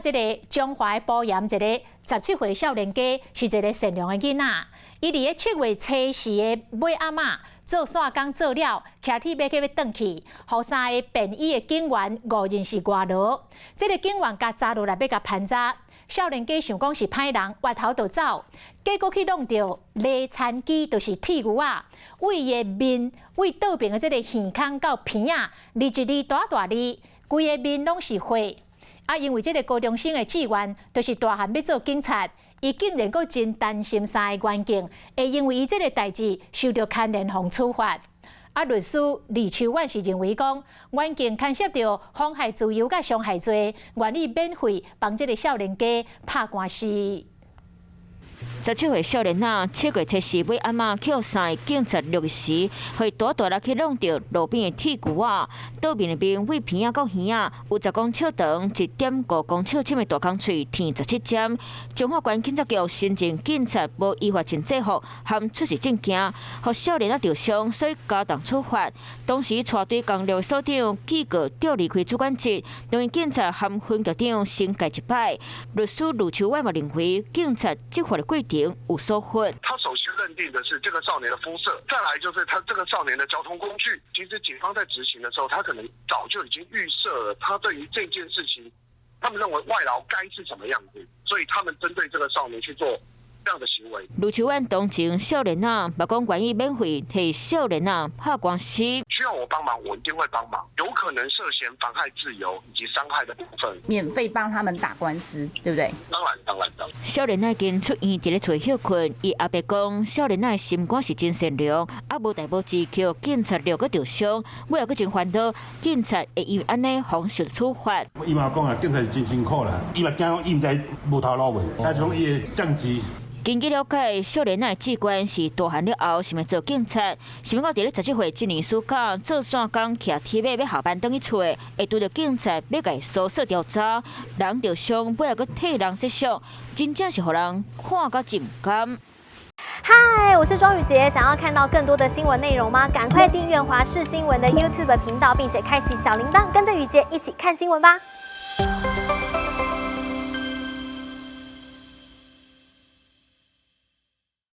這个彰化埔鹽一个17歲少年家是一个善良的囡仔，伊佇咧7月初四的尾暗仔做散工做了，騎鐵馬去欲轉去，予三个便衣的警員誤認是外勞。這个警員共查落來欲共盤查，少年家想講是歹人，越頭就走，結果去挵著犁田機，就是鐵牛仔，對伊的面，對倒爿的這个耳孔到鼻仔，字一字大大字，規个面攏是血。啊，因為這个高中生的志願，就是大漢欲做警察，伊竟然閣真擔心三个員警會因為伊這个代誌受著牽連予處罰。啊，律師李秋婉是認為講，員警牽涉著妨害自由佮傷害罪，願意免費幫這个少年家拍官司。17歲少年仔，7月初四尾暗仔，予三个警察掠時，予大大力去挵著路邊的鐵牛仔，倒面的面對鼻仔到耳仔，有10公尺長、1.5公尺深的大空喙，挵17針。彰化縣警察局申證警察無依法穿制服含出示證件，予少年仔著傷，所以加重處罰。當時帶隊工作所長記過調離開主管職，兩位警察含分局長申誡一擺。律師盧秋婉嘛認為，警察執法的過程有疏忽。他首先認定的是這個少年的膚色，再來就是他這個少年的交通工具。其實警方在執行的時候，他可能早就已經預設了，他對於這件事情，他們認為外勞該是什麼樣子，所以他們針對這個少年去做這樣的行為。盧秋婉同情少年仔，嘛講願意免費替少年仔拍官司。需要我幫忙，我一定會幫忙。有可能涉嫌妨害自由以及傷害的部分，免費幫他們打官司，對不對？當然，當然，當然。少年仔已經出院，佇咧厝歇睏。伊阿伯講，少年仔的心肝是真善良，啊無代無誌予警察掠閣著傷，尾後閣真煩惱，警察會因為按呢予受處罰。伊嘛講啊，警察是真辛苦啦，伊嘛驚講伊毋知無頭路袂，但是講伊的正直。根據了解，少年仔的志願是大漢了後想欲做警察，想欲到佇咧17歲這年暑假做散工，騎鐵馬欲下班轉去厝，會拄著警察欲共伊搜索調查，人著傷，尾後閣替人設想，真正是予人看甲真毋甘。嗨，我是莊宇潔，想要看到更多的新聞內容嗎？趕快訂閱華視新聞的 YouTube 頻道，並且開啟小鈴鐺，跟着宇潔一起看新聞吧。